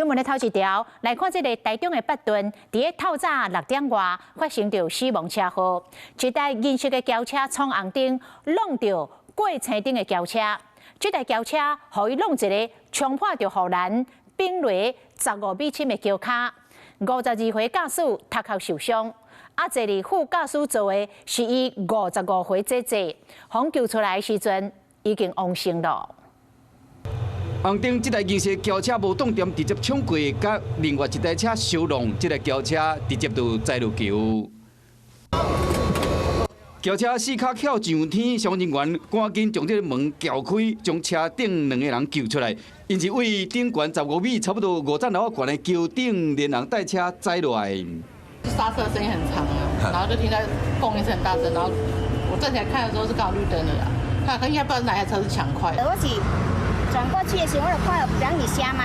新聞的頭一條來看，這个台中的八頓，佇咧透早6點外發生著死亡車禍，一台銀色的轎車闖紅燈，挵著過青燈的轎車，這台轎車予伊挵一个衝破著護欄，反落15米深的橋跤，52歲駕駛頭殼受傷，啊，坐佇副駕駛座的是伊55歲姐姐，予救出來的時陣已經往生囉。紅燈，這台銀色轎車無擋點，直接衝過，佮另外一台車相撞，這台轎車直接就栽落橋。轎車四跤翹上天，消防人員趕緊將這个門撬開，將車頂兩個人救出來。𪜶是位頂懸15米，差不多5層樓懸的橋頂，連人帶車栽落來。剎車聲音很長啊，然後就聽到嘣一聲很大聲，然後我站起來看的時候是剛好綠燈的啦，看應該不知道哪台車是搶快。我是轉過去的時候，我就看到人佇遐嘛，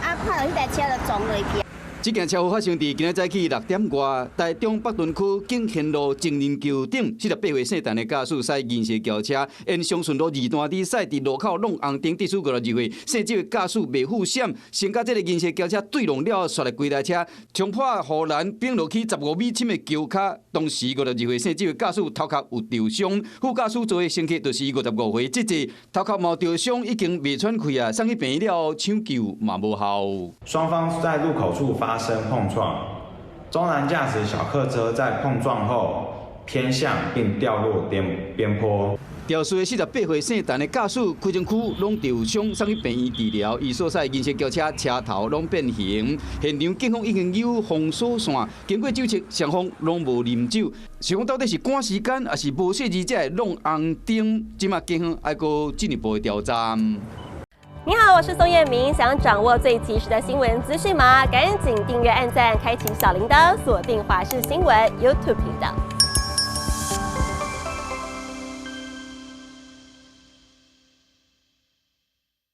啊，看到彼台車就撞落去。這件車禍發生佇今仔早起6點外，台中北屯區景賢路情人橋頂，48歲姓陳的駕駛駛銀色轎車，沿長順路二段佇駛，佇路口挵紅燈，致使52歲姓周的駕駛袂赴閃，先佮這个銀色轎車對挵了後，煞來規台車衝破護欄，反落去15米深的橋跤。當時52歲姓周的駕駛頭殼有著傷，副駕駛座的乘客就是55歲姐姐，頭殼嘛著傷，已經袂喘氣啊，送去病院了後搶救嘛無效。雙方在路口處發生碰撞，中男駕駛小客車在碰撞後偏向並掉落邊坡。肇事的48歲姓陳的駕駛，規身軀攏著傷，送去病院治療。伊所駛銀色轎車車頭攏變形，現場警方已經有封鎖線，經過酒測，雙方攏無啉酒。是講到底是趕時間，抑是無細膩才會挵紅燈？這馬警方愛閣進一步的調查。你好，我是宋燕明。想掌握最及時的新聞資訊嗎？趕緊訂閱、按讚、開啟小鈴鐺，鎖定華視新聞 YouTube 頻道。